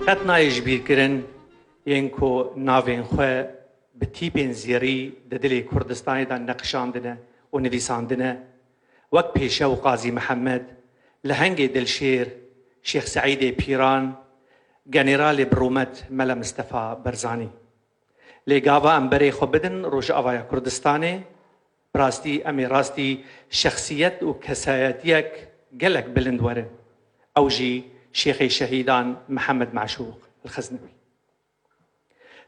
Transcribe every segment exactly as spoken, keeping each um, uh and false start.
Qet nayê ji bîr kirin yên ku navên xwe bi tîpên zêrî di dilê Kurdistanê de neqişandine û nivîsandine, wek Pêşew Qazî Mihemed, Lehengê Dilşêr, Şêx Seîdê Pîran, Generalê bi rûmet Mele Mistefa Barzanî. Lê gava em berê xwe bidin Rojavaya Kurdistanê, bi rastî em ê rastî şexsiyet û kesayetiyek gelek bilind werin. Ew jî Şêxê Şehîdan Mihemed Meşûq El-Xeznewî.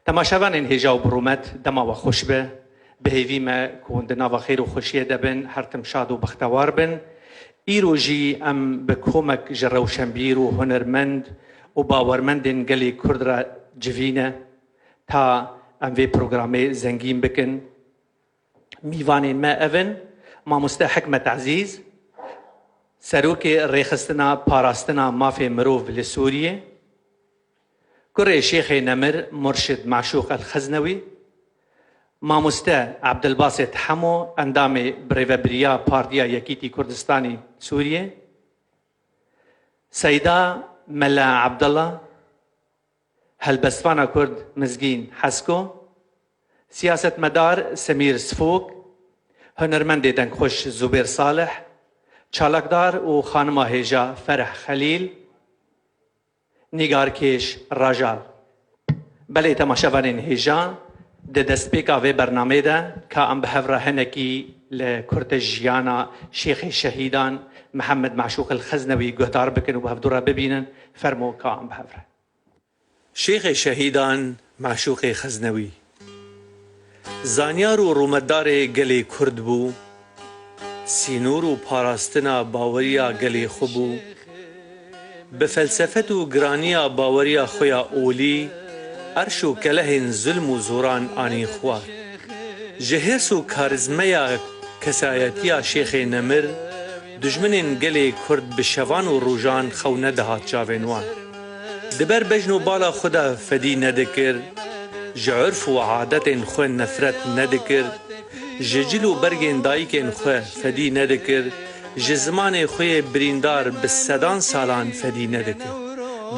Temaşevanên hêja û bi rûmet, dema we xweş be. Bi hêvî me ku hûn di nava xêr û xweşiyê de bin, her tim şad û bextewar bin. Îro jî em bi komek ji rewşenbîr û hunermend û bawermendên gelê Kurd re civî ne, ta em vê programê zengîn bikin. Mîvanên me ev in: Mamoste Hikmet Ezîz, Serokê Rêxistina Parastina Mafê Mirov li Sûriyê, kurê Şêxê Nemir Murşid Meşûq El Xeznewî, Mamoste Ebdilbasit Hemo, endamê birêvebiriya Partiya Yekîtî Kurdistanî Sûriyê, Seyda Mela Ebdillah, helbestvana Kurd Mizgîn Hesko, siyasetmedar Semîr Sifok, hunermendê dengxweş Zubêr Salih, çalakdar û xanima hêja Fereh Xelîl, nîgarkêş Rajal. Belê temaşevanên hêja, di destpêka vê bernameyê de ka em bi hev re hinekî li kurte jiyana Şêxê Şehîdan Mihemed Meşûq El Xeznewî guhdar bikin û bi hevdû re bibînin, fermo ka em bi hev re. Şêxê Şehîdan Meşûqê Xeznewî zanyar û rûmetdarê gelê Kurd bû, sînor û parastina baweriya gelê xwe bû, bi felsefet û giraniya baweriya xwe ya olî, erş û kelehên zulm û zoran anî xwar. Ji hêrs û karîzmeya kesayetiya Şêxê Nemir, dijminên gelê Kurd bi şevan û rojan xew nedihat çavên wan. Di ber bejn û bala xwe de fedî nedikir, ji urf û adetên xwe nefret nedikir, ji cil û bergên dayikên xwe fedî nedikir, ji zimanê xwe yê birîndar bi sedan salan fedî nedikir.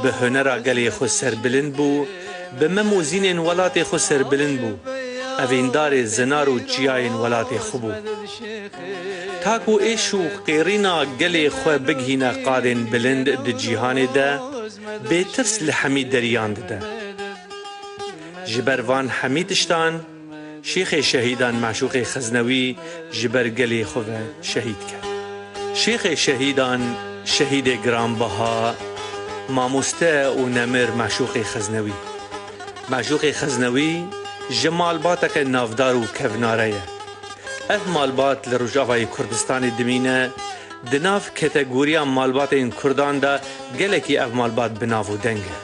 Bi hunera gelê xwe serbilind bû, bi mem û zînên welatê xwe serbilind bû. Evîndarê zinar û çiyayên welatê xwe bû. Ta ku êş û qêrîna gelê xwe bigihîne qadên bilind di cîhanê de, bêtirs li hemî deriyan dide. Ji ber van hemî tiştan, Şêxê Şehîdan Meşûqê Xeznewî ji ber gelê xwe ve şehîd ket. Şêxê Şehîdan, şehîdê giranbiha, mamoste û nemir Meşûqê Xeznewî. Meşûqê Xeznewî ji malbateke navdar û kevnare ye. Ev malbat li Rojavayê Kurdistanê dimîne, di nav kategoriya malbatên Kurdan de gelekî ev malbat bi nav û deng e.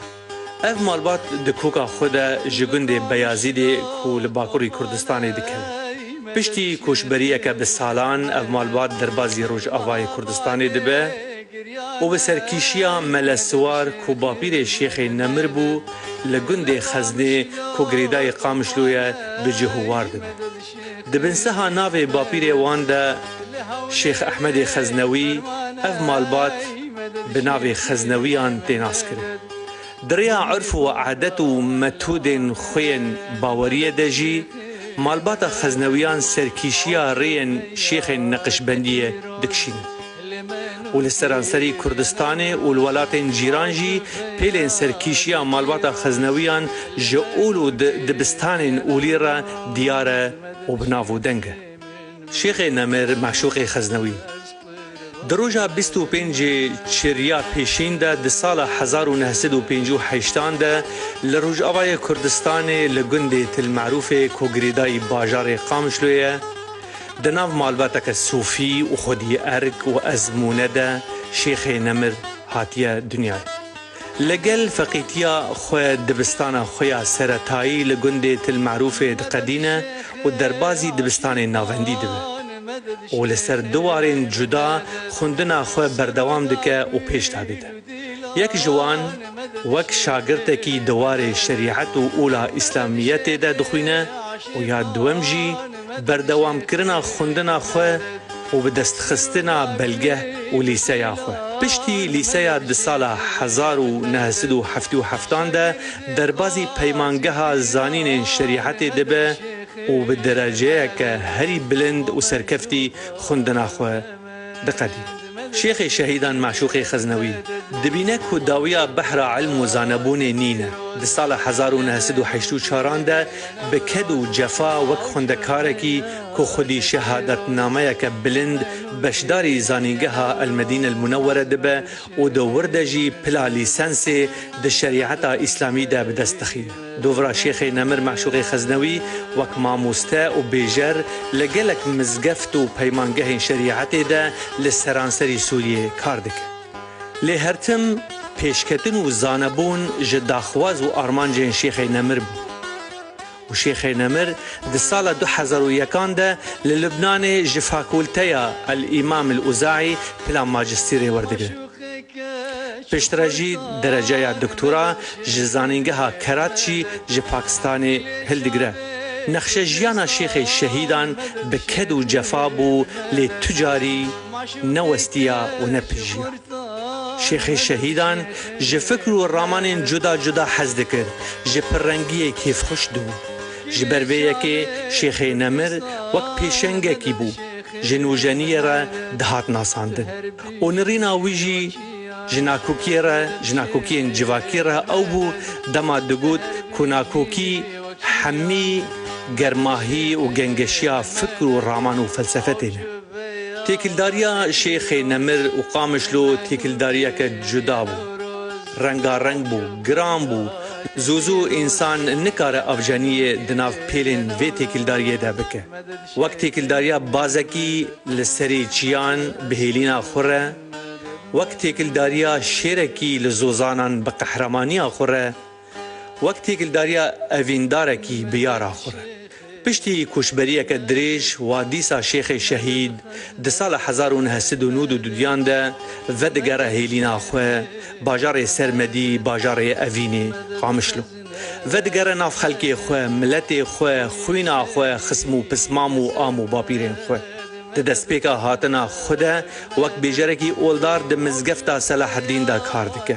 Ev malbat di koka xwe de ji gundê Beyazîdê ku li Bakurê Kurdistanê dikeve. Piştî koçberiyeke bi salan ev malbat derbazî Rojavayê Kurdistanê dibe û bi serkîşiya Mele Siwar ku bapîrê Şêxê Nemir bû, li gundê Xeznê ku girêdayî Qamişlo ye, bi cih û war dibe. Di binsiha navê bapîrê wan de Şêx Ehmedê Xeznewî, ev malbat bi navê Xeznewiyan tê naskirin. Di rêya urf û adet û metodên xwe yên baweriyê de jî malbata Xeznewiyan serkîşiya rêyên şêxên Neqişbendiyê dikişînin. Û li seranserî Kurdistanê û li welatên cîran jî pêlên serkîşiya malbata Xeznewiyan ji ol û di dibistanên olî re diyar e û bi nav û deng e. Şêxê Nemir Meşûqê Xeznewî. Di roja bîst û pêncê Çiriya Pêşîn de di sala hezar û neh sed û pêncî û heştan de li Rojavayê Kurdistanê li gundê Til Merûfê ku girêdayî bajarê Qamişloyê ye, di nav malbateke sofî û xwedî erk û ezmûne de Şêxê Nemir hatiye dinyayê. Li gel feqîtiya xwe dibistana xwe ya seretayî li gundê Til Merûfê diqedîne û derbazî dibistanên navendî dibe û li ser du warên cuda xwendina xwe berdewam dike û pêş de dide. Yek ji wan wek şagirtekî di warê şerîet û ola îslamiyetê de dixwîne û ya duwem jî berdewamkirina xwendina xwe û bi destxistina belgeh û lîseya xwe. Piştî lîseya di sala hezar û neh sed û heftê û heft de derbazî peymangeha zanînên şerîetê dibe û bi dereceyeke herî bilind û serkeftî xwendina xwe diqedî. Şêxê Şehîdan Meşûqê Xeznewî dibîne ku dawiya behra ilm û zanebûnê nîne. Di sala hezar û neh sed û heşt û çar de bi ked û cefa wek xwendekarekî ku xwedî şehadetnameyeke bilind beşdarî Zanîngeha El Medîne El Munewwere dibe û di wir de jî pila lîsensê di şerîeta îslamî de bi dest dixîne. Dovra Şêxê Nemir Meşûqê Xeznewî wek mamoste û bêjer li gelek mizgeft û peymangehên şerîetê de li seranserî Sûriyê kar dike. Lê her tim pêşketin û zanebûn ji daxwaz û armancên Şêxê Nemir bû. Û Şêxê Nemir di sala du hezar û yekan de li Lubnanê ji Fakulteya El Îmam El Uzaî pila majistîrê werdigire. Piştre jî dereceya doktora ji Zanîngeha Keratçî ji Pakistanê hildigire. Nexşe jiyana Şêxê Şehîdan bi ked û cefa bû, lê tu carî ne westiya û ne pijiya. Şêxê Şehîdan ji fikr û ramanên cuda cuda hez dikir, ji pirrengiyê kêfxweş dibû. Ji ber vê yekê Şêxê Nemir wek pêşengekî bû, ji nûjeniyê re dihat nasandin. Û nirîna wî jî ji nakokiyê re, ji nakokiyên civakî re ew bû, dema digot ku nakokî hemî germahî û gengeşiya fikr û raman û felsefetê ne. Têkildariya Şêxê Nemir û Qamişlo têkildariyeke cuda bû. Rengareng bû, giran bû. Zû zû însan nikare avjeniyê di nav pêlên vê têkildariyê de bike. Wek têkildariya bazekî li serê çiyan bi hêlîna xwe re, wek têkildariya şêrekî li zozanan bi qehremaniya xwe re, wek têkildariya evîndarekî bi yara xwe re. Piştî koçberiyeke dirêj, wa dîsa Şêxê Şehîd di sala hezar û neh sed û nod û duduyan de vedigere hêlîna xwe, bajarê Sermedî, bajarê Evînê, Qamişlo. Vedigere nav xelkê xwe, miletê xwe, xwîna xwe, xism û pismam û am û bapîrên xwe. Di destpêka hatina xwe de wek bêjerekî oldar di mizgefta Selaheddîn de kar dike.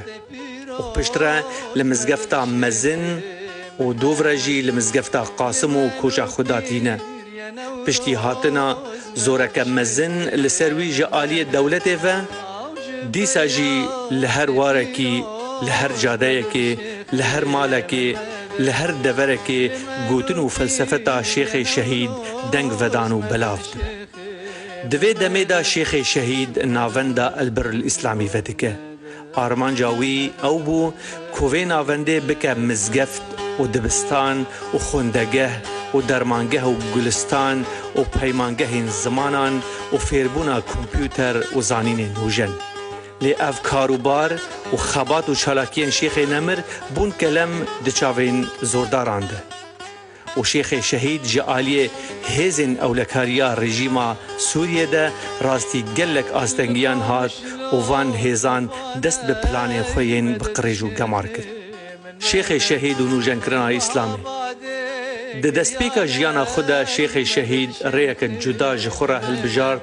Û piştre li mizgefta mezin û dûv re jî li mizgefta Qasim û koça xwe datîne. Piştî hatina zoreke mezin li ser wî ji aliyê dewletê ve, dîsa jî li her warekî, li her cadeyekê, li her malekê, li her deverekê gotin û felsefeta Şêxê Şehîd deng vedan û belav dibe. Di vê demê de Şêxê Şehîd navenda El Birrul Îslamî vedike. Armanca wî ew bû ku vê navendê bike mizgeft û dibistan û xwendegeh û dermangeh û gulistan û peymangehên zimanan û fêrbûna kompûter û zanînên nûjen. Lê ev karûbar û xebat û çalakiyên Şêxê Nemir bûn kelem di çavên zordaran de. Û Şêxê Şehîd ji aliyê hêzên ewlekariya rejîma Sûriyê de rastî gelek astengiyan hat û van hêzan dest bi planên xwe yên bi qirêj û gemar kir. Şêxê Şehîd û nûjenkirina Îslamê. Di destpêka jiyana xwe de Şêxê Şehîd rêyeke cuda ji xwe re hilbijart,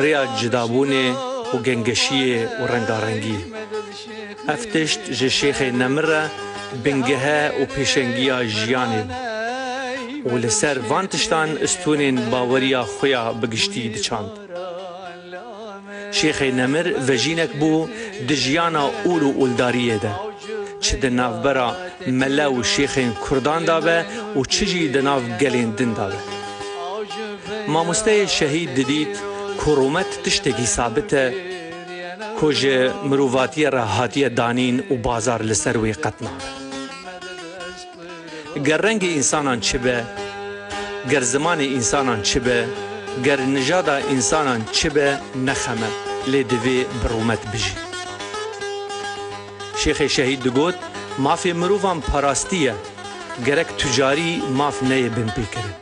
rêya cudabûnê û gengeşiyê û rengarengiyê. Ev tişt ji Şêxê Nemir re bingehe û pêşengiya jiyanê bû û li ser van tiştan stûnên baweriya xwe ya bi giştî diçand. Şêxê Nemir vejînek bû di jiyana ûl û ûldariyê de, çi di navbera mele û şêxên kurdan de be û çi jî di nav gelên din de be. Mamosteyê şehîd didît ku rûmet tiştekî sabit e, ku ji mirovatiyê re hatiye danîn û bazar li ser wê qet nabe. Ger rengê însanan çi be, ger zimanê însanan çi be, ger nijada însanan çi be, ne xem e, lê divê bi rûmet bijî. Şêxê Şehîd digot, mafê mirovan parastî ye, gerek tu carî maf neyê binpêkirin.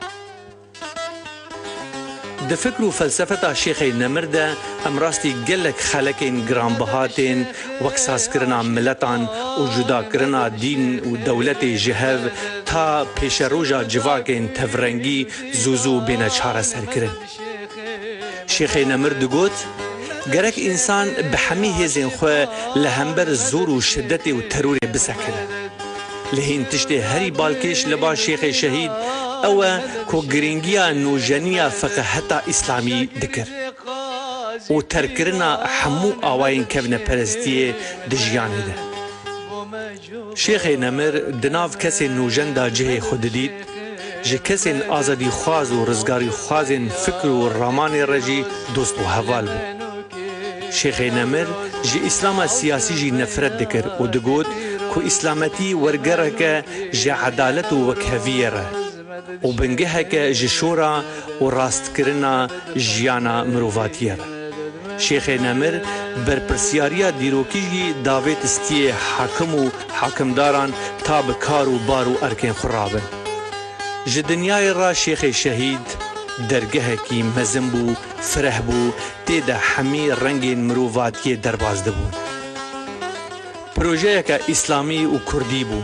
Di fikr û felsefeta Şêxê Nemir de em rastî gelek xelekên giranbiha tên, wek sazkirina miletan û cudakirina dîn û dewletê ji hev, ta pêşeroja civakên tevrengî zû zû bêne çareserkirin. Şêxê Nemir digot, gerek însan bi hemî hêzên xwe li hember zor û şidetê û terorê bisekine. Lê hîn tiştê herî balkêş li ba Şêxê Şehîd ew e ku girîngiya nûjeniya fiqiheta îslamî dikir û terkkirina hemû awayên kevneperestiyê di jiyanê de. Şêxê Nemir di nav kesên nûjen de cihê xwe didît, ji kesên azadîxwaz û rizgarîxwazên fikr û ramanê re jî dost û heval bû. Şêxê Nemir ji îslama siyasî jî nefret dikir û digot ku îslametî wergereke ji edalet û wekheviyê re û bingeheke ji şora û rastkirina jiyana mirovatiyê re. Şêxê Nemir berpirsiyariya dîrokî jî davêt stiyê hakim û hakimdaran ta bi kar û bar û erkên xwe rabin. Ji dinyayê re Şêxê Şehîd dergehekî mezin bû, fireh bû, tê de hemî rengên mirovatiyê derbas dibûn. Projeyeke îslamî û kurdî bû.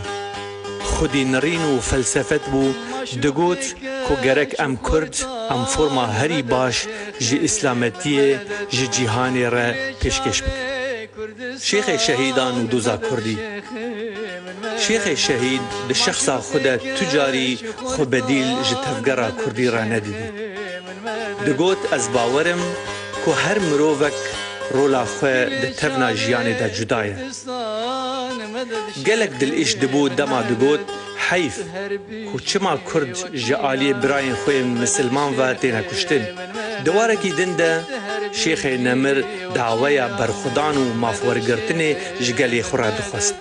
Xwedî nirîn û felsefet bû, digot ku gerek em kurd, em forma herî baş ji îslametiyê ji cîhanê re pêşkêş bikin. Şêxê Şehîdan û doza kurdî. Şêxê Şehîd di şexsa xwe de tu carî xwe bedîl ji tevgera kurdî re nedidît. Digot, ez bawer im ku her mirovek rola xwe di tevna jiyanê de cuda ye. Gelek dilêş dibû dema digot, heyf ku çima kurd ji aliyê birayên xwe yên misilman ve têne kuştin. Di warekî din de Şêxê Nemir daweya berxwedan û mafwergirtinê ji gelê xwe re dixwest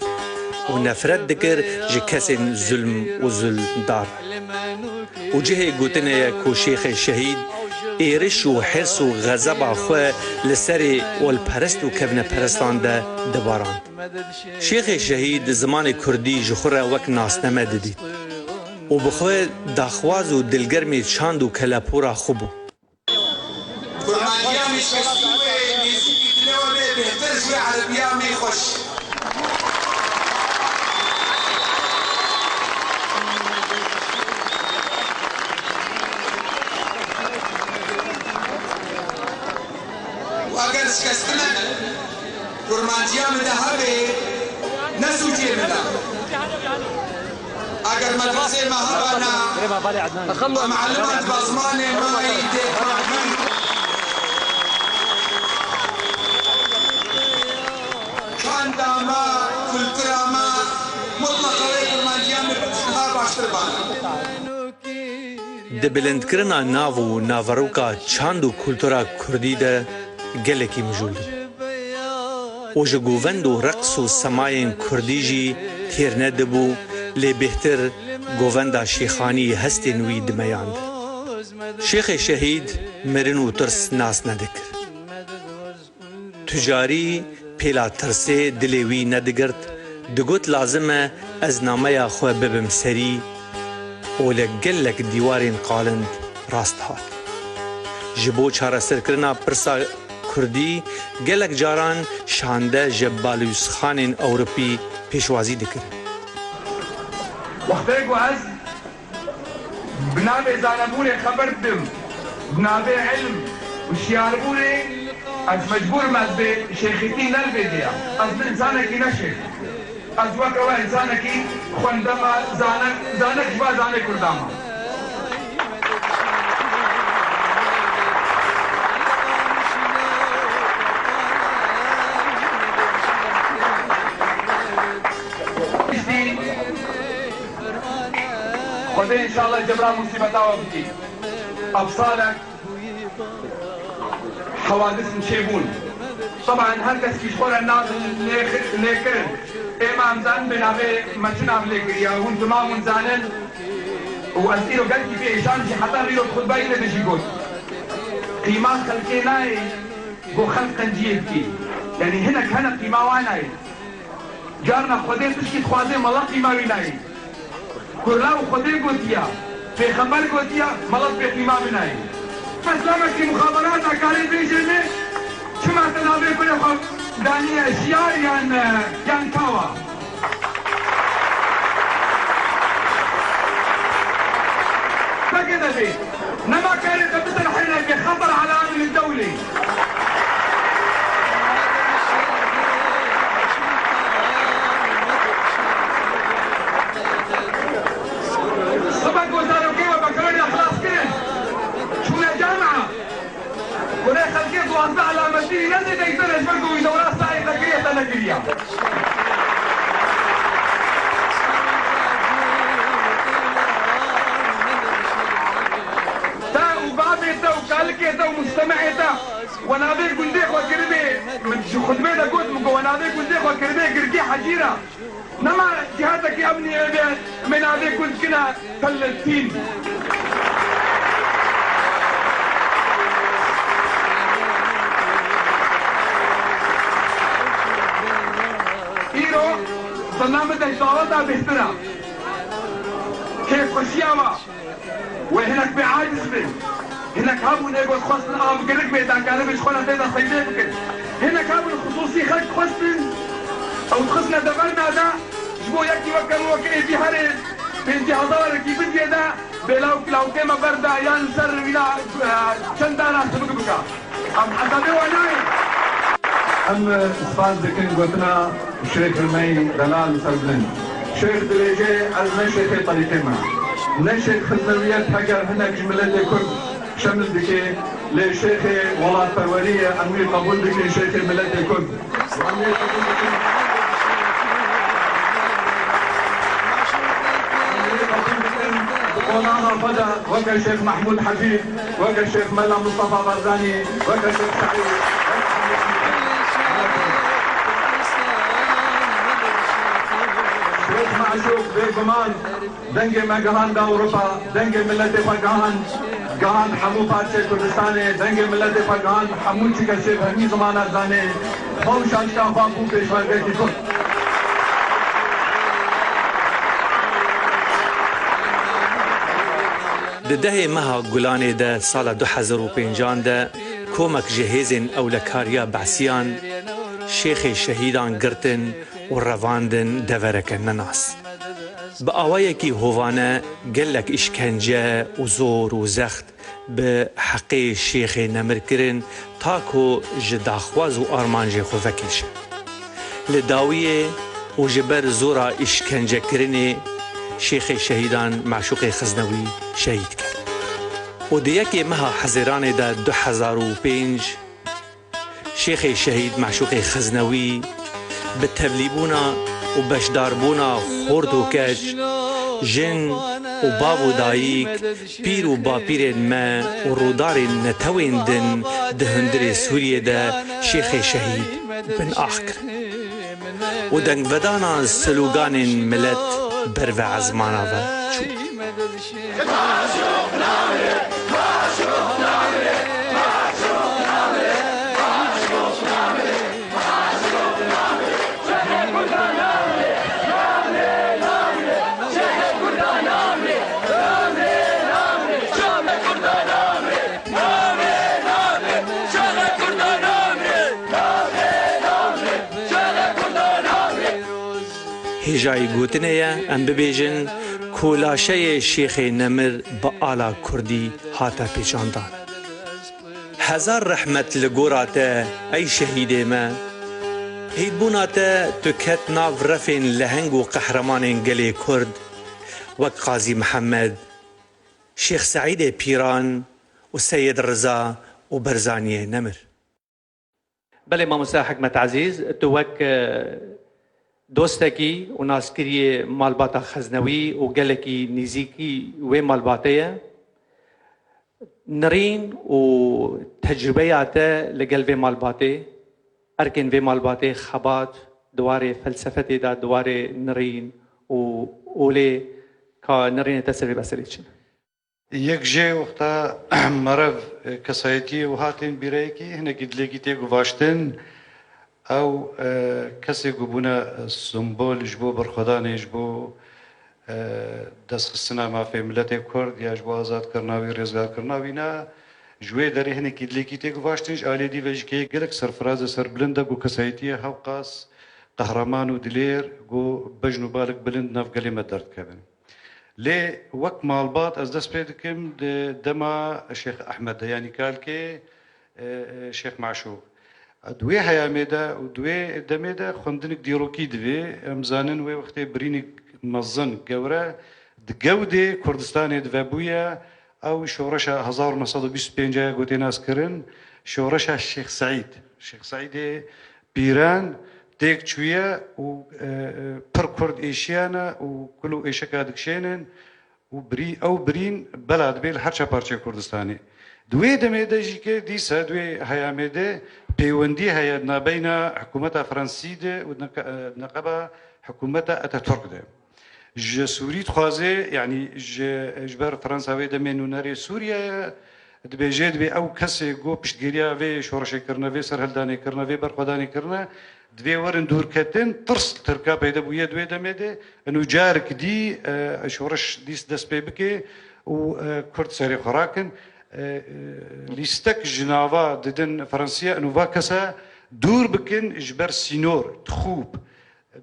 û nefret dikir ji kesên zulm û zulmdar. Û cihê gotinê ye ku Şêxê Şehîd êriş û hirs û xezeba xwe li serê olperest û kevneperestan de dibarand. Şêxê Şehîd zimanê kurdî ji xwe re wek nasname didît û bi xwe daxwaz û dilgermê çand û kelepora xwe bû. Kurmandiya mêşkestî wê nêzîkî dilê we bê bêhtir ji wê erebiyamê xweş. Û eger şikestinek kurmanciya min de hebe, ne sûcê min e. Eger medresê me hebana, em eliman dibe zimanê me yî tê fehmî. Çanda me, kultura me, mutleqa wê kurmanciya min bi niha baştir bana. Di bilindkirina nav û naveroka çand û kultura kurdî de gelekî mijûl dibû û ji govend û reqs û semayên kurdî jî têr nedibû, lê bêhtir govenda şêxanî hestên wî dimeyand. Şêxê Şehîd mirin û tirs nas nedikir. Tu carî pêla tirsê dilê wî nedigirt, digot, lazim e ez nameya xwe bibim serî û li gelek dîwarên qalind rast hat. Ji bo çareserkirina pirsa kurdî gelek caran şande ji balûsxanên ewropî pêşwazî dikirin. Wextê ku ez bi navê zanebûnê xeber didim, bi navê ilm û şiyarbûnê ez mecbûr im ez bê şêxîtî ne li vê dê ya. Ez bi însanekî ne şêx. Ez weke we însanekî xwendeme, zanek, zanek ji we zanê kurda me. Piştî Xwedê înşallah cebra musîbeta we bikî. Ev salek hewadis çêbûn. Teban her kes kî ji xwe re nav nêxi-, nêkirin. Êma em zanin bi navê me çi nav lê kiriye. Hûn temam hûn zanin. Û ez îro gelkî pê êşan jî heta îro xutbeyê de jî got. Qîma xelkê nayê, go xelk qenciyê bikî. Yanî hinek hene qîma wan nayê. Carna Xwedê tişkî dixwaze mala qîma wî nayê. Kurla û Xwedê gotiya, pêxember gotiya, mala pê qîma wî nayê. Eslamekî muxaberata karê bêje me, çima te navê kurê xwe daniye şiyar yan, yan kawa? Peke de bê. Nema karê te bide li heynekê, xeter ala emnî dewlê. Sibe ku zarokê we bekarê xilas kirin, çûne camia. Kurê xelkê duwazdeh alametî ne zêde ji ber ku wî dewra saê te kiriye te nekiriya. Te û bavê te û kalikê te û mujtemehê te we navê gundê xwe kiribê, min ji xutbê de got, min got we navê gundê xwe kiribê Girkê Hecîra. Nema cihetekî emnî hebe, em ê navê gund kine Telletîn. Îro zana min destaweta bêhtir e. Kêfxweşiya we. Wê hinek bê aciz bin. Hinek hebûn ê ku dixwestin av girik bê, dakaribin ji xwe re tê de seydê bikin. Hinek hebûn xisûsî xelk dixwestin, ew dixistine deverna de, ji bo yekî weke min weke êdî herê pêncî hezarekî bidiyê de, bê lawk lawkê me berda yan li ser wîna, e, çend dara sibik bika. Em hesabê wan nayê. Em spas dikin gotina Şêx Rimey delal serbilind. Şêx dibêje, ez ne şêxê terîqê me, ne şêx xiznewiyet, heger hinek ji miletê Kurd şemil dike, lê şêxê welatperwerî ye, em wî qebûl dikin, şêxê miletê Kurd. Em wî qebûl dikin. Em wî qebûl dikin. Di qonana xwe de weke Şêx Mehmûd Hezîr, weke Şêx Mela Mustafa Barzanî, weke Şêx Seîd, weke Hemîd Şêx Meşûq, bêguman dengê me gihand Ewropa, dengê miletê xwe gihand, gihand hemû parçeyê Kurdistanê, dengê miletê xwe gihand hemû çi kesê bi hemî zimana dizane, xwe û şaşka xwe bû pêşmergekî Kurd. Di dehê meha Gulanê de sala du hezar û pêncan de komek ji hêzên ewlekariya Behsiyan Şêxê Şehîdan girtin û revandin devereke nenas. Bi awayekî hovane gelek îşkence û zor û zext bi heqê Şêxê Nemir kirin, ta ku ji daxwaz û armancê xwe vekêşe. Li dawiyê û ji ber zora îşkencekirinê Şêxê Şehîdan Meşûqê Xiznewî şehîd kir. Û di yekê meha Hezêranê de du hezar û pênc, Şêxê Şehîd Meşûqê Xiznewî bi tevlîbûna û beşdarbûna xort û keç, jin û bav û dayik, pîr û bapîrên me û rûdarên netewên din di hundirê Sûriyê de Şêxê Şehîd bin ax kirin û dengvedana sloganên milet ber ve ezmana ve çû. Hêjayî gotinê ye, em bibêjin, ku laşeyê Şêxê Nemir bi ala kurdî hate pêçandan. Hezar rehmet li gora te, ey şehîdê me. Hêdbûna te tu ket nav refên leheng û qehremanên gelê Kurd, wek Qazî Mihemed, Şêx Seîdê Pîran û Seyid Riza û Barzaniyê Nemir. Belê mamoste Hikmet Ezîz, tu wek, e, dostekî û naskiriyê malbata Xeznewî û gelekî nîzîkî wê malbatê ye. Nirîn û tecrûbeya te li gel vê malbatê, erkên vê malbatê, xebat di warê felsefetê de, di warê nirîn û olê ka nirînê te ser vê meselê çi ne? Yek jê wexta merev, e, kesayetiyê û hatên bîreyekî hinekî dilekî tê guvaştin. Ew, e, kesê ku bûne, e, simbol ji bo berxwedanê, ji bo, e, destxistina mafê miletê Kurd ya ji bo azadkirina wî, rêzgarkirina wî ne. Ji wê derê hinekî dilekî tê guvaştin, ji alî dî ve jî kê gelek serfiraz e, serbilind e ku kesayetiyê hewqas qehreman û dilêr ku bejn û balek bilind nav gelê me derdikevin. Lê wek malbat ez dest pê dikim di dema Şêx Ehmed de, yanî kalkê, e, e, Şêx Maşûq. Di wê heyamê de û di wê demê de xwendinik dîrokî divê. Em zanin wê wextê birînik mezin, gewre di gewdê Kurdistanê de vebûye. Ew şoreşa hezar û neh sed û bîst û pênc ya gotê nas kirin, şoreşa Şêx Seîd. Şêx Seîdê Pîran têk çûye û, e, e, pir Kurd êşiyane û kul û êşeka dikişênin û birî-, ew birîn bela dibê li her çar parçeyê Kurdistanê. Di wê demê de jî ke dîsa di wê heyamê de pêwendî heye di nabeyna hikûmeta Fransî de û di neqe-, e, neqeba hikûmeta Atatürk de. Ji Sûrî dixwaze, yanî ji, ji ber Fransa wê demê nûnerê Sûriye ye, dibêje, dibê ew kesê ku piştgiriya vê şoreşê kirine, vê serhildanê kirine, vê berxwedanê kirine, divê werin dûrketin, tirs li Tirka peyde bûye di wê demê de, û carek dî, e, şoreş dîs dest pê bike û, e, Kurd serê xwe rakin. E, e, lîstek ji nava didin Fransiya, û va kesa dûr bikin ji ber sînor, dixûb.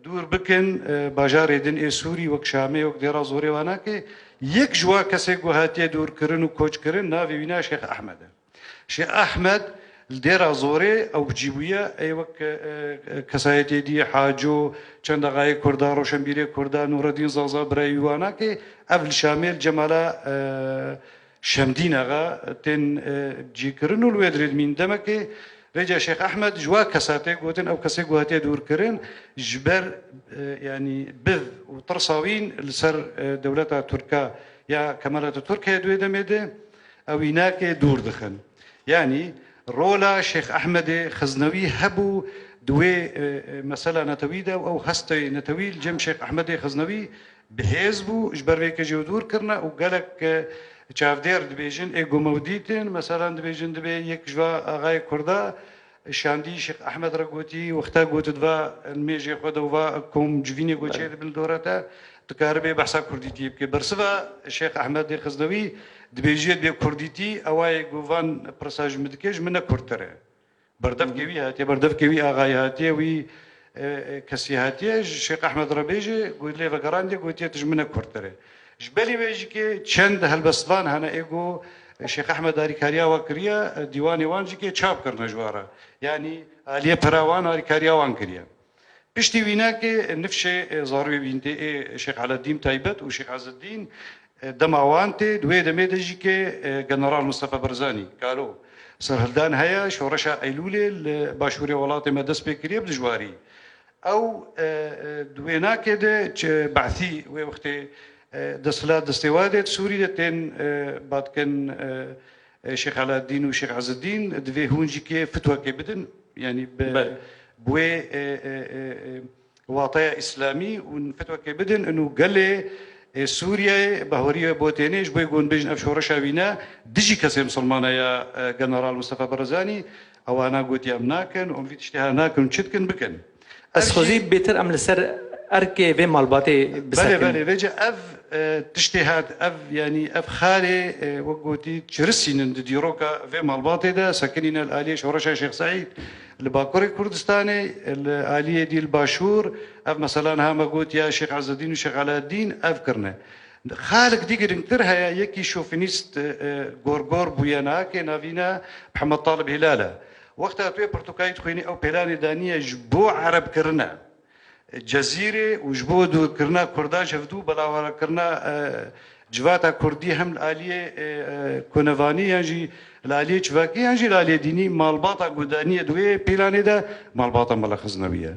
Dûr bikin, e, bajarê din ê Sûrî wek Şamê, wek Dêra Zorê wa nake. Yek ji wa kesê ku hatiye dûrkirin û koçkirin navê wî na Şêx Ehmed e. Şêx Ehmed li Dêra Zorê ew cî bûye, ê wek, e, e, kesayetê dî, Haco, çend axayê Kurda, Roşenbîrê Kurda, Nûreddîn Zaza birayê wî wa nake. Ev li Şamê li Cemala, e, Şemdîn Axa tên, e, cîkirin û li wê dirê dimîn demekê. Vêca Şêx Ehmed ji wa kesa tê gotin, ew kesê ku hatiye dûrkirin, ji ber, e, yanî biv û tirsa wîn li ser, e, dewleta Tirka ya Kemal Atatürk heye di wê demê de, ew wî nake dûr dixin. Yanî rola Şêx Ehmedê Xiznewî hebû di wê, e, e, mesela netewî de û ew hestê netewî li cem Şêx Ehmedê Xiznewî bi hêz bû, ji ber vê kê jê dûr kirine û gelek, e, çavdêr dibêjin, ê ku me dîtin, meselan dibêjin dibê yek ji va axayê Kurda şandî Şêx Ehmed re gotî, wexta got diva mêjê xwe de û va kom civînê ku çêdibin li dora te, dikaribe behsa kurdîtiyê bike. Bersiva Şêx Ehmedê Xiznewî dibêjiye dibê kurdîtî, ewa yê ku van pirsa ji min dike, ji min ne kurdtir e. Berdevkê wî hatiye, berdevkê wî axayî hatiye, wî, e, e, kesî hatiye, ji Şêx Ehmed re bêje, got lê vegerandiye, gotiye tu ji min ne kurdtir e. Ji belî wê jî ke çend helbestvan hene ê ku, e, Şêx Ehmed alîkariya we kiriye, e, dîwanê wan jî ke çap kirine ji we re. Yanî aliyê pira wan alîkariya wan kiriye. Piştî wînakê nifşê, e, zarûyê wîn tê ê Şêx Eleddîn Taybet û Şêx Ezeddîn, e, dema wan tê, di wê demê de jî ke, e, General Mustafa Barzanî, Kalo, serhildan heye, şoreşa Eylûlê li başûrê welatê me dest pê kiriye bi dijwarî. Ew, e, e, di wênakê de çi Be'sî wê wextê, e, desthilat destê wa de di Sûrî de tên, e, ba dikin, e, e, Şêx Eleddîn û Şêx Ezeddîn, divê hûn jî kê fitwekê bidin. Yanî bi, Belê. bi wê, e, e, e, e, wateya îslamî û fitwekê bidin. Û gelê, e, Sûriyeyê bahwerî we bo tênê, ji bo yê ku hûn bêjin ev şoreşa wî ne, dijî kesê misilmana ya, e, General Mustafa Barzanî, ewana gotiye em nakin, û em vî tiştê ha nakin û çi dikin bikin. Ez Ev jî xwezî bêtir em li ser erkê vê malbatê Belê, bisekin. belê. Vêce ev, e, tiştê hat, ev, yanî ev xalê, e, wek gotî, çirisînin di dîroka vê malbatê de, sekinîne li aliyê şoreşa Şêx Seîd li Bakurê Kurdistanê, li aliyê dî li Başûr, ev mesela niha me got ya Şêx Ezzedîn û Şêx Eleddîn, ev kirine. Xalek dî giringtir heye, yekî şofînîst, e, e, gorgor bûye nake, navî ne Mihemed Talib Hîlal e. Wexta tu yê pirtûkayî dixwînî, ew pêlanê daniye ji bo Ereb kirine. Cezîrê û ji bo dûrkirina Kurdan ji hevdû, belawerekirina, e, civata Kurdî hem li aliyê, e, e, konevanî yan jî li aliyê civakî yan jî li aliyê dînî malbata ku daniye di wê pîlanê de malbata Mela Xiznewî ye.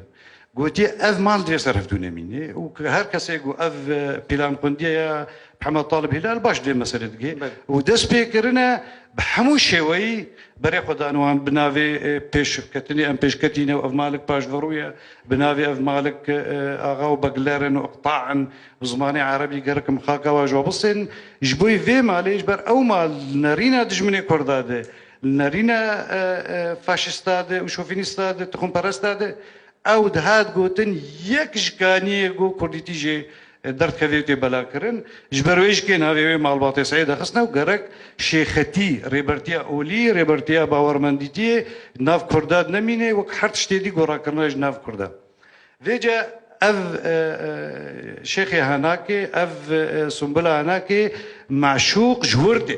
Gotiye ev mal divê ser hevdû nemîne û her kesê ku ev, e, pîlan xwendiye ya Mihemed Talib Hîlal baş divê mesele dike. Belê. Û dest pê kirine bi hemû şêweyî berê xwe dan wan bi navê, e, pêşketinê em pêşketîne û ev malik paşverû ye. Bi navê ev malik, e, axa û begler in û iqta in, bi zimanê erebî gerek em xaka wa ji we bisên. Ji bo vê malê, ji ber ew mal li nerîna dijminê Kurda de, li nerîna, e, e, faşista de û şofînista de, tixûmperesta de, ew dihat gotin, yek ji kaniyê ku Kurdîtî jê, e, derdikeve û tê belakirin. Ji ber wê jî kê navê wê malbatê Seîd xistine û gerek şêxetî, rêbertiya olî, rêbertiya bawermendîtiyê nav Kurda de nemîne, wek her tiştê dî gorakirine ji nav Kurda. Vêce Ev, e, e, Şêxê Hanakê, ev, e, Sumbula Hanakê, Maşûq ji wir tê.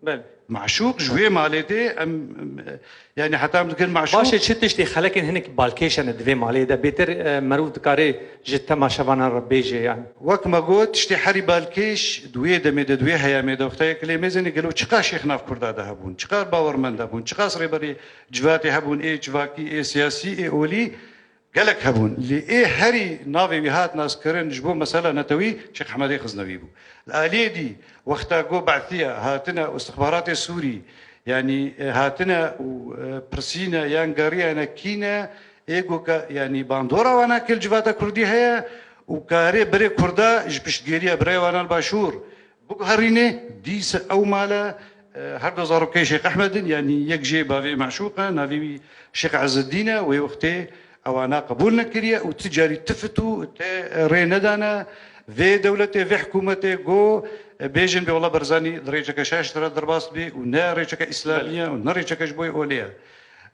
Belê. Maşûq ji wê malê tê, em, em, e, yani heta em dikin Maşûq. Baş e, çi tiştê xelekên hinek balkêş hene di vê malê de? Bêtir, e, merûv dikare ji temaşevanan re bêje yani. Wek me got, tiştê herî balkêş di wê demê de, di wê heyamê de, wexta yek lê mêzênê gelo çiqas şêx nav Kurda de hebûn, çiqas bawermend hebûn, çiqas rêberê civatê hebûn, ê civakî, ê siyasî, ê olî, gelek hebûn. Lê ê herî navê wî hat naskirin ji bo mesela netewî Şêx Ehmedê Xiznewî bû. Li aliyê dî, wexta go Be'siya hatine û istixbaratê Sûrî, yanî, e, hatine û, e, pirsîne yan geriyane kî ne, ê go ke, yanî bandora wana kê li civata Kurdî heye û karê berê Kurda ji piştgêriya birayê wana li Başûr biguherînê, dîse ew male, e, her du zarokê Şêx Ehmed in, yanî yek jê bavê Meşûq e, navê wî Şêx Eziddîn e, wê wextê ewana qebûl nekiriye û ti carî ti fitû te rê nedane vê dewletê, vê hikûmetê, go, e, bêjin bê wela Barzanî di rêçeke şaş de re derbas bê û ne rêçeke îslamî ye û ne rêçeke ji bo yê olê ye.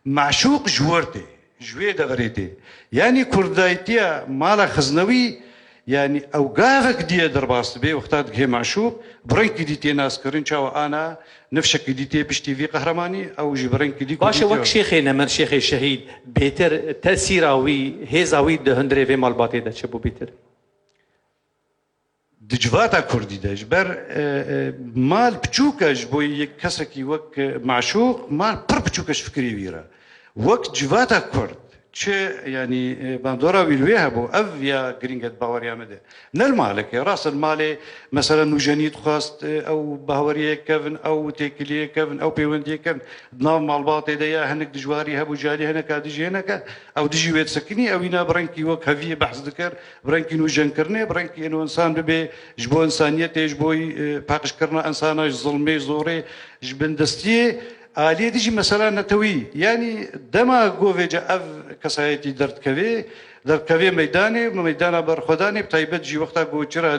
Meşûq ji wir tê. Ji wê deverê tê. Yanî kurdayîtiya mala Xiznewî, yanî ew gavek dî ye derbas dibe, wexta digihê Meşûq, bi rengkî dî tê naskirin, çawa ana nifşekî dî tê piştî vî qehremanî, ew jî bi rengkî dî Baş e, wek kurdîtiya. Şêxê Nemir, Şêxê Şehîd, bêtir tesîra wî, hêza wî di hundirê vê malbatê de çi bû bêtir? Di civata kurdî de ji ber, e, e, mal piçûk e ji bo yek kesekî wek, e, Meşûq, mal pir piçûk e ji fikirê wî re. Wek civata kurd, çi, yanî, e, bandora wî li wê hebû, ev ya girîng e di baweriya me de. Ne li malekê, rast e, li malê mesela nûjenî dixwest, e, ew baweriyê kevin, ew têkiliyê kevin, ew pêwendiyê kevin. Di nav malbatê de ya hinek dijwarî hebû, ji alî hineka dijî hineke, ew dijî wê disekinî, ew îna bi rengkî wek heviyê behs dikir, bi rengkî nûjenkirinê, bi rengkî êno însan bibe ji bo însaniyetê, ji bo, e, paqijkirina însana ji zilmê, ji zorê, ji bindestiyê. Aliyê dî jî mesela netewî. Yanî dema govêce ev kesayetî derdikevê, derdikevê meydanê, meydana berxwedanê, bi taybet jî wexta go çira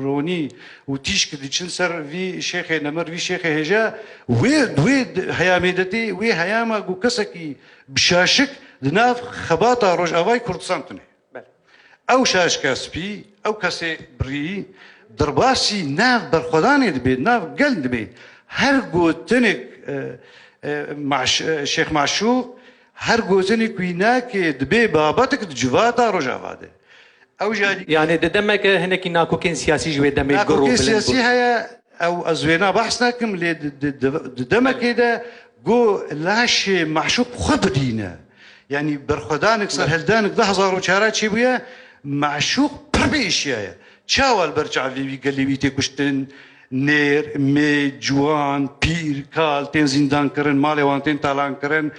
ronî û tîşk diçin ser vî şêxê nemir, vî şêxê hêja, wê, wê heyamê de tê, wê heyama go kesekî bi şaşik di nav xebata Rojavayê Kurdistan tune. Belê. Ew şaşka spî, ew kesê birî, derbasî nav berxwedanê dibe, nav gel dibe. Her gotinek, e, e, Maş-, e, Şêx Maşûq, her gotinek wî nake dibe babetek di civata Rojava de. Ew jî alî- Yani di demeke hinekî nakokên siyasî ji wê demê gur û bilind bûn. Nakokên siyasî heye, ew ez wêna behs nakim, lê di, di, di, di demekê de go laşê Meşûq xwe bidîne. Yanî berxwedanek, serhildanek du hezar û çar çêbûye, Meşûq pir bêşiyaye. Çawa li ber çavê wî gelê wî tê kuştin, nêr, mê, ciwan, pîr, kal tên zîndan kirin, malê wan tên talan kirin,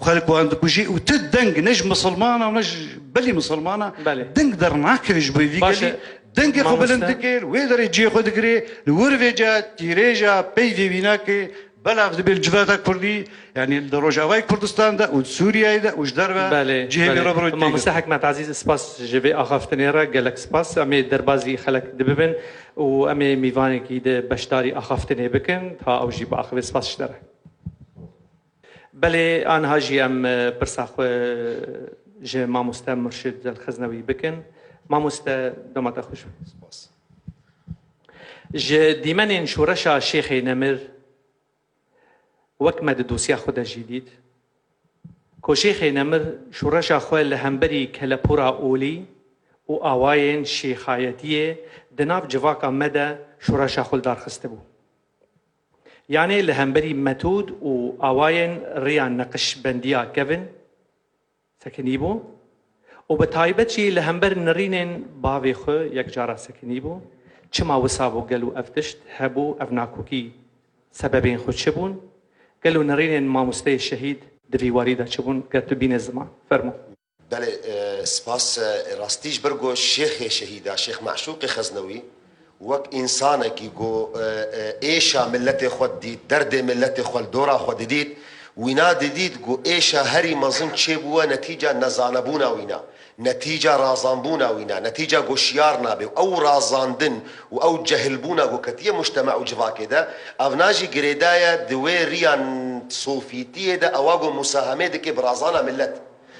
xelk wan dikujî û ti deng ne ji misilmana û ne ji belî misilmana Belê. deng dernakeve ji bo vî Baş gelî. e. Dengê xwe Mamoste. bilind dike, li wê derê cihê xwe digire, li wir vêca tîrêja peyvê wî nake, belav dibe li civata kurdî, yanî li Rojavayê Kurdistan de û di Sûriyeyê de û ji derve Belê, cihê wî belê. re bi rû Mamoste têgire. Hikmet Ezîz, spas ji vê axaftinê re, gelek spas. Em ê derbazî xelek dibibin û em ê mîvanekî di beşdarî axaftinê bikin, ta ew jî biaxive. Spas ji te re. Belê, aniha jî em, e, pirsa xwe ji mamoste Murşid El Xeznewî bikin. Mamoste, dema te xweş be. Spas. Ji dîmenên şoreşa Şêxê Nemir, wek me di dosya xwe de jî dît, ku Şêxê Nemir şoreşa xwe li hemberî kelepûra olî û awayên şêxayetiyê di nav civaka me de şoreşa xwe li dar xistibû. Yanê li hemberî metod û awayên rêya neqişbendiya kevin sekinîbû û bi taybet jî li hember nirînên bavê xwe yekcara sekinîbû. Çima wisa bû, gelo ev tişt hebû, ev nakokî sebebên xwe çi bûn? Gelo nirînên mamosteyê şehîd di vî warî de çi bûn? Ger tu bîne ziman, fermo. Belê, e, spas, e, rastî ji ber ku Şêxê Şehîda, Şêx Meşûqê Xeznewî, wek însanekî ku, e, e, êşa miletê xwe didît, derdê miletê xwe li dora xwe didît, wîna didît ku êşa herî mezin çêbûye netîca nezanebûna wîna, netîca razanbûna wîna, netîca ku şiyar nabe û ew razandin û ew cehilbûna ku ketiye mujtema û civakê de, evna jî girêdaye di wê riya sofîtiyê de ewa ku musahemê dike bi razana milet.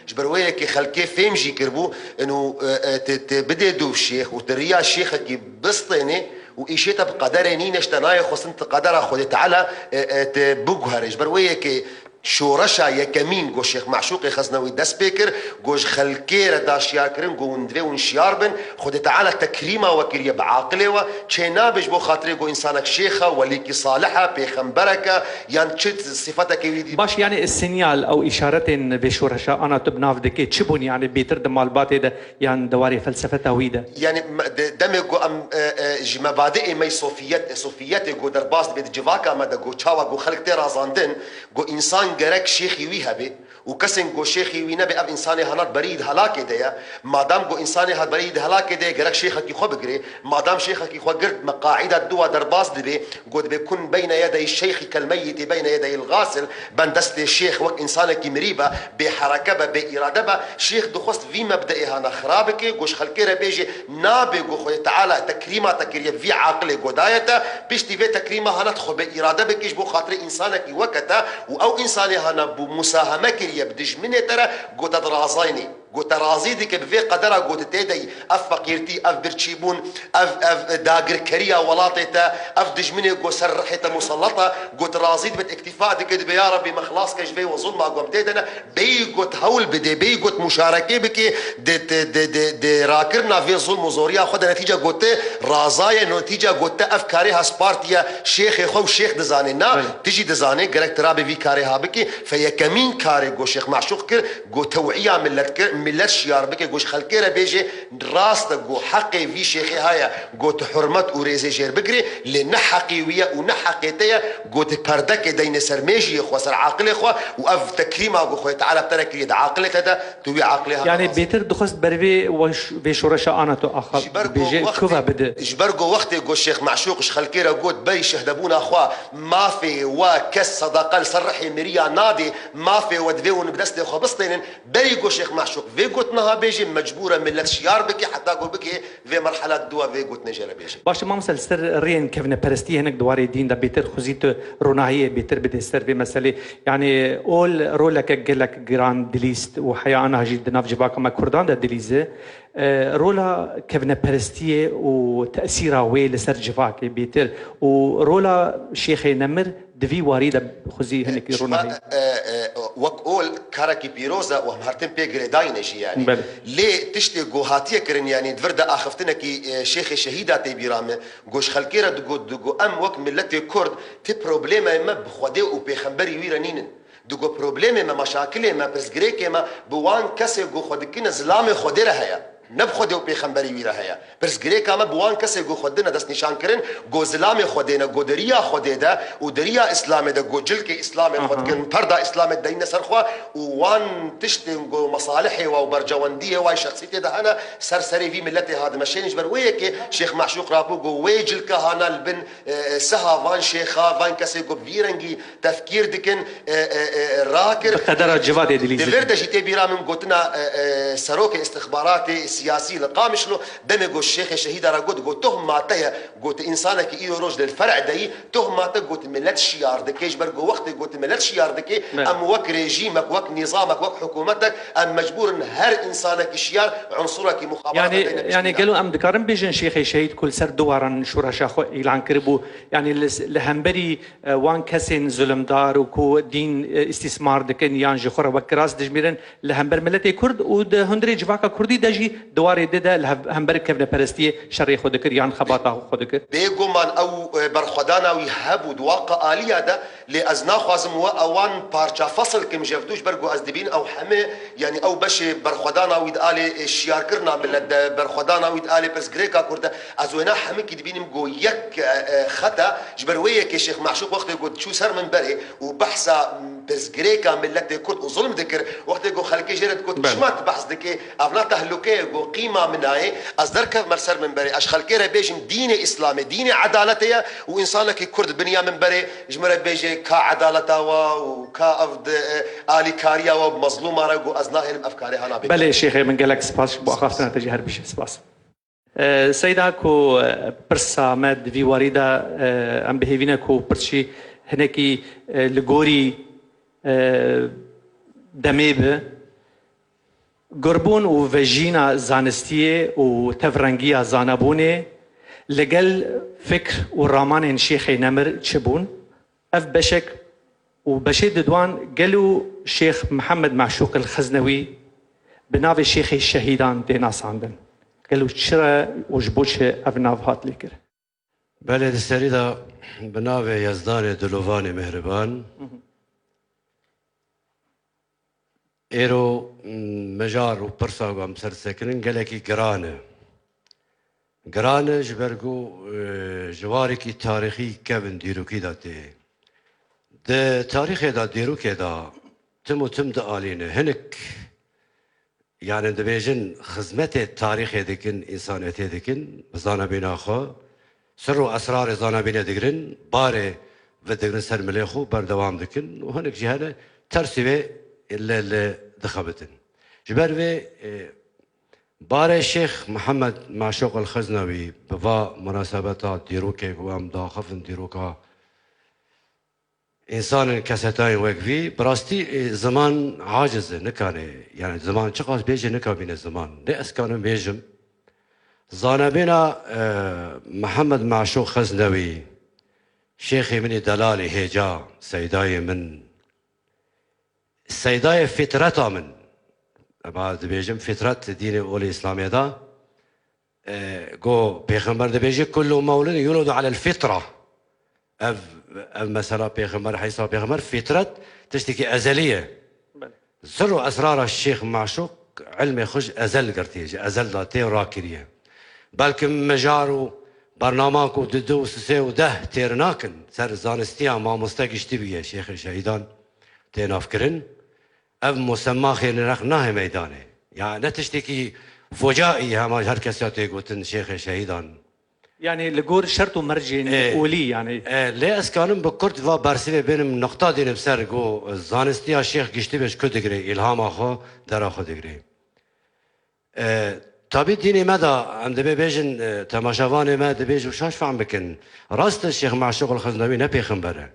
Ji ber wê yekê xelkê fêm jî kiribû, inu, e, e, te, te bidê dûv şêx û te riya şêxekî bistênê û îşê te bi qederê nîne, ji te nayê xwestin tu qedera Xwedê Teala, e, e, te biguherê. Ji ber wê yekê şoreşa yekemîn ku Şêx Meşûqê Xeznewî dest pê kir, ku ji xelkê re da şiyarkirin, ku hûn divê hûn şiyar bin, Xwedê Teala tekrîma we kiriye bi aqilê we, çê nabe ji bo xatirê ku însanek şêx e, welîkî salih e, pêxemberek e, yan çi sifetekê wî dî. Baş, yani sinyal ew îşaretên vê şoreşa ana tu bi nav dikê, çi bûn yani bêtir di malbatê de yan di warê felsefeta wî de? Yani me-, de-, demê ku em, e, e, ji mebadiê me sofiyet, e, sofiyetê ku derbas dibe di civaka me de ku çawa ku xelk tê razandin, ku însan gerek şêxî wî hebe û kesên ku şêxî wî nebe ev însanê hanat berî di helakê de ye. Madam ku însanê hat berî di helakê de ye, gerek şêxekî xwe bigire. Madam şêxekî xwe girt, me qaîda dua derbas dibe, got, "Be kun beyne yedey şeyxî kel meyyitî beyne yedey il gasil." Ben destê şêx wek însanekî mirî be, bê hereke be, bê îrade be. Şêx dixwest vî mebdeê hana xira bike, got, "Ji xelkê re bêje, nabe, got, Xwedê Teala tekrîma te kiriye, vî aqilê godaye te, piştî vê tekrîma hana tu xwe bê îrade bike ji bo xatirê însanekî weke te û ew însanê hana bû musaheme kiriye bi dijminê te re, got, te dirazaynî." Got, te razî dike bi vê qedera, got, tê de yî, ev feqîrtî, ev birçîbûn, ev, ev dagirkeriya welatê te, ev dijminê, got, ser rihê te musellet e, got, razî dibe, îktîfa dike, dibe, ya Rebbî, me xilas ke ji vê we zulma ku em tê de ne, bêyî, got, hewl bidê, bêyî, got, muşarekê bike, di, di, di, di, di rakirina vê zulm û zoriya xwe de netîce, got, te razaye, netîce, got, te ev karê hespartiye şêxê xwe û şêx dizane. Na, Belê. Tu jî dizane, gerek tu rabê vî karê ha bike, fe yekemîn karê, got, Şêx Meşûq kir, Got tewîya millet kir, millet şiyar bike, got ji xelkê re bêje, rast e, got heqê vî şêxê heye, got tu hurmet û rêzê jêr bigirê, lê ne heqê wî ye û ne heqê te ye, got tu perdekê deyne ser mêjiyê xwe, ser aqilê xwe û ev tekrîma got Xwedê Teala bi te re kiriye di aqilê te de, tu wî aqilê hana Yani razî. Bêtir dixwest ber vê weş-, vê şoreşa ana tu axa Ji ber ku bêje, wextê, kuva bide. Ji ber ku wextê got Şêx Meşûq ji xelkê re got berî şehdebûna xwe, mafê we kes sedeqe li ser rihê miriya nadê, mafê we divê hûn bi destê xwe bistênin. Berî ku Şêx Meşûq vê gotina ha bêjê, mecbûr e millet şiyar bike, heta ku bike vê merhela dua vê gotinê jê re bêje. Baş e, mamoste, li ser rêyên kevneperestiyê hinek di warê dîn de bêtir xwezî tu ronahiyê bêtir bidê ser vê meselê. Yani ol roleke gelek giran dilîst û heya ana jî di nav civaka me kurdan de dilîze. E, rola kevneperestiyê û tesîra wê li ser civakê bêtir û rola şêxê nemir di vî warî de xwezî hinek Ji me, ronahî. E, e, wek ol karekî pîroz e û em her tim pê girêdayî ne jî, yanî. Belê. Lê tiştê ku hatiye kirin, yanî di vir de axiftinekî, e, Şêxê Şehîda tê bîra me, ku ji xelkê re digot, digot, em wek miletê Kurd ti problemê me bi Xwedê û pêxemberî wî re nînin. Digot, problemê me, meşakilê me, pirsgirêkê me bi wan kesê ku xwe dikine zilamê Xwedê re heye. Ne bi Xwedê û pêxemberî wî re heye. Pirsgirêka me bi wan kesê ku xwe dine destnîşankirin, ku zilamê Xwedê ne, ku di riya Xwedê de û di riya Îslamê de, ku cilkê Îslamê xwe Aha. dikin, perda Îslamê deyne ser xwe û wan tiştên ku mesalihê wa û bercewendiyê wa şexsî tê de hene, ser serê vî miletê ha dimeşênin. Ji ber wê yekê Şêx Meşûq rabû ku wê cilka hana li bin, e, e, siha van şêxa, van kesê ku bi vî rengî tefkîr dikin, e, e, e, rakir. Bi qedera civadê dilîzin. Di vir de jî tê bîra min gotina, e, e, serokê istixbaratê siyasî li Qamişlo, demê got Şêxê Şehîda re got, got, "Tuhma te ye, got, tu însanekî îro roj li fer'e de yî, tuhma te, got, millet şiyar dike, ji ber got wextê got millet şiyar dike, Evet. em wek rejîmek, wek nîzamek, wek hikûmetek, em mecbûr in her însanekî şiyar unsurekî muxabara Yani, bideyne yani piştî gelo em dikarin bêjin Şêxê Şehîd ku li ser du waran şoreşa xwe îlan kiribû, yani li, li hemberî e, wan kesên zulmdar û ku dîn, e, îstîsmar dikin yan ji xwe re wek kiras dijmîrin li hember miletê Kurd û di hundirê civaka Kurdî de jî di warê di de li hev-, hember kevneperestiyê şerê xwe dikir yan xebata xwe dikir? Bêguman ew, e, berxwedana wî hebû di waqa aliya de, lê ez naxwazim we ewan parça fesil kim ji hev du, ji ber ku ez dibînim ew heme, yanî ew beşê berxwedana wî di alê, e, şiyarkirina milet de, berxwedana wî di alê pirsgirêka Kurd de, Ez wêna hemikî dibînim ku yek, e, e, xet e, ji ber wê yekê Şêx Meşûq wextê ku diçû ser minberê û behsa, m, pirsgirêka miletê Kurd û zulm dikir, wextê ku xelkê jê re digot, Belê. "Çima tu behs dikê? Ev ne tehlûke ye, ku qîma min nayê, ez derkevme li ser minberê, ez ji xelkê re bêjim, dînê Îslamê, dînê edaletê ye û însanekî Kurd biniya minberê ji min re bêje ka edaleta we û ka ev di, e, alîkariya we bi mezlûma re, ku ez nahêlim ev karê hana bêjim." Belê Şêxê min, gelek spas ji bo axaftina te jî, her bişî spas. E, Seyda, ku, e, pirsa me di vî warî de, e, em bi hêvî ne ku pirsî hinekî, e, li gorî, e, demê bi. Gurbûn û vejîna zanistiyê û tevrengiya zanabûnê li gel fikr û ramanên Şêxê Nemir çi bûn? Ev beşek û beşê diduan gelo Şêx Mihemed Meşûq el Xiznewî bi navê Şêxê Şehîdan tê nasandin? Gelo çi re û ji bo çi ev nav hat lêkirin? Belê, di serî de bi navê Yezdanê dilovanê mehriban. Hı hı. Êro, m, mijar û pirsa ku em ser disekinin gelekî giran e. Giran e ji ber ku, e, ji warekî tarîxî kevin dîrokî de tê. Di tarîxê de, dîrokê de tim û tim dialîne. Hinek, yani dibêjin xizmetê tarîxê dikin, însanetê dikin, bi zanabîna xwe, sir û esrarê zanabînê digirin, barê ve digirin ser milê xwe, berdewam dikin û hinek jî hene tersî vê li, li dixebitin. Ji ber vê, e, barê Şêx Mihemed Meşûq el Xiznewî bi va munasebeta dîrokê ku em daxifin dîroka însanên kesetayên wek vî, bi rastî, e, ziman aciz e, nikane, yani ziman çiqas bêje nikabîne ziman. Lê ez kanim bêjim, zanabêna, e, Mihemed Meşûq Xiznewî, şêxê min ê delalê hêca, seydayê min, seydayê fitreta min, ema dibêjim fitret dînê olê Îslamê de, e, go Pêxember dibêje, "Kullu mewlidin yuledu alel fitra." Ev, ev mesela Pêxember, heysa Pêxember, fitret tiştekî ezelî ye. Belê. Sir û esrara Şêx Meşûq ilmê xwe ji ezel girtiye, ji ezel de tê rakiriye. Belkim mijar û bernaman ku di du û sisê û deh têr nakin, ser zanistiya mamoste giştî bûye, Şêxê Şehîdan tê navkirin. Ev musemma xêrnirx nahê meydanê. Ya ne tiştekî focaî hema her kesî ya tê gotin Şêxê Şehîdan. Yani li gor şert û mercên Ê, olî yani. Ê, lê ez kanim bi kurt va bersivê bênim nuqta dînim ser ku zanistiya Şêx giştî be ji ku digire, îlhama xwe, dera xwe digire. E, tabî dînê me de em dibê bêjin, e, temaşevanê me dibêjin û şaş fehm bikin. Rast e, Şêx Meşûq el Xiznewî ne pêxember e.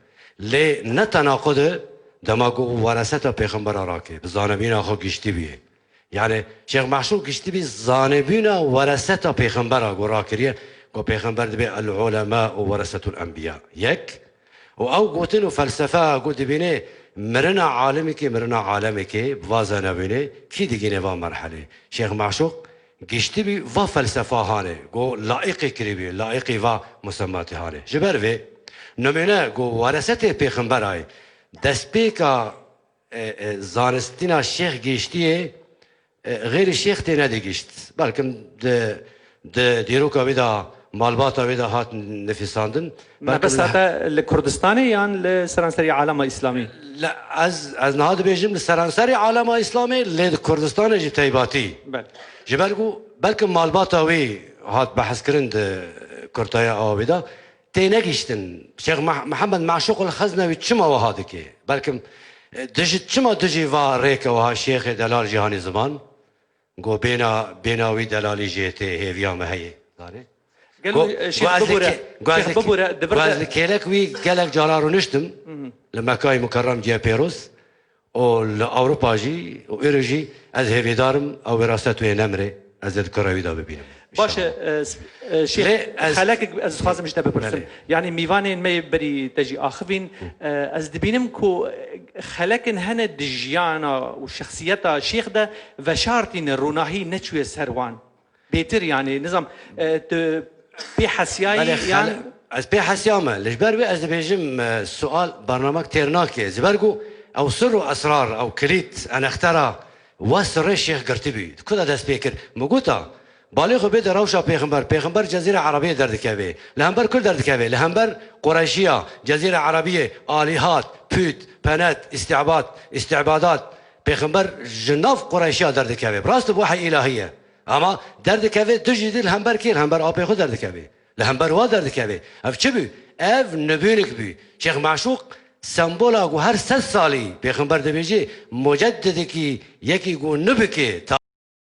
Lê ne tenaqud e, dema ku wereseta pêxembera rake, bi zanebîna xwe giştî bûye. Yani Şêx Meşûq giştî bî zanebîna wereseta pêxembera ku rakiriye, ku pêxember dibê el ulema û weresetul enbiya. Yek, û ew gotin û felsefe ku dibîne mirina alimekê, mirina alemekê, bi va zanebînê, kî digîne va merhelê? Şêx Meşûq giştî bî va felsefa hane, ku laîqê kirî bî, laîqî va musemmatê hane. Ji ber vê, nimûne ku weresetê pêxemberayê, destpêka, e, e, zanistîna Şêx giştiyê, e, xêrî Şêx tê nedigihîşt. Belkim di, di dîroka wî de, malbata wî de hat nifîsandin. Belkim Mebest li hate li Kurdistanê yan li seranserî alema Îslamî? Li, ez, ez niha dibêjim li seranserî alema Îslamê, lê di Kurdistanê jî teybatî. Belê. Ji ber ku belkim malbata wî hat behskirin di kurtaya awa wî de. Tê negihîştin. Şêx Meh-, Mihemed Meşûq el Xeznewî çima wiha dike? Belkim, e, dijî, çima dijî va rêke wiha şêxê delal jî hanî ziman? Go bêna, bêna wî delalî jê tê, hêviya me heye. Zanî? Gelo, Go, e, Şêx go ez li bibûre, ke-, go ez Şêx li ke-, bibûre, di vir go ez de li kêlek wî gelek cara rûniştim. Hı hı. Li Mekayê Mukerrem ciya pêroz. û li Ewropa jî û îro jî ez hêvîdar im ew wiraset wê nemre, ez ê di kura wî de bibînim. Baş e, İnşallah. e, s-, e, Şêx, Lê ez xelekek ez dixwazim ji te bipirsim. Belê. Yani mîvanên me yê berî te jî axivîn. Hı. E, ez dibînim ku, e, xelekên hene di jiyana û şexsiyeta Şêx de veşartîne, ronahî neçûye ser wan. Bêtir, yani, nizam, e, tu pê hesiyayî Belê, yan xele-, ez pê hesiyame. Li ji ber wê ez dibêjim, e, sual, bernamek têr nake. Ji ber ku ew sir û esrar, ew kilît, enextera, we sirrê şêx girtibî. Di ku de dest pê kir? Min gota, balê xwe bê de rewşa pêxember. Pêxember Cezîra Erabiyê derdikeve. Li hember ku derdikeve? Li hember Qureyşiya, Cezîra Erabiyê, alîhat, pût, penet, îstîbat, îstîbadat. Pêxember ji nav Qureyşiya derdikeve. Bi rast bi wehî îlahî ye. Ama derdikeve tu jî dî li hember kê? Li hember apê xwe derdikeve. Li hember wa derdikeve. Ev çi bû? Ev nibûnik bû. Şêx Meşûq sembola ku her sed salî pêxember dibêje, muceddidekî yekî ku nibike,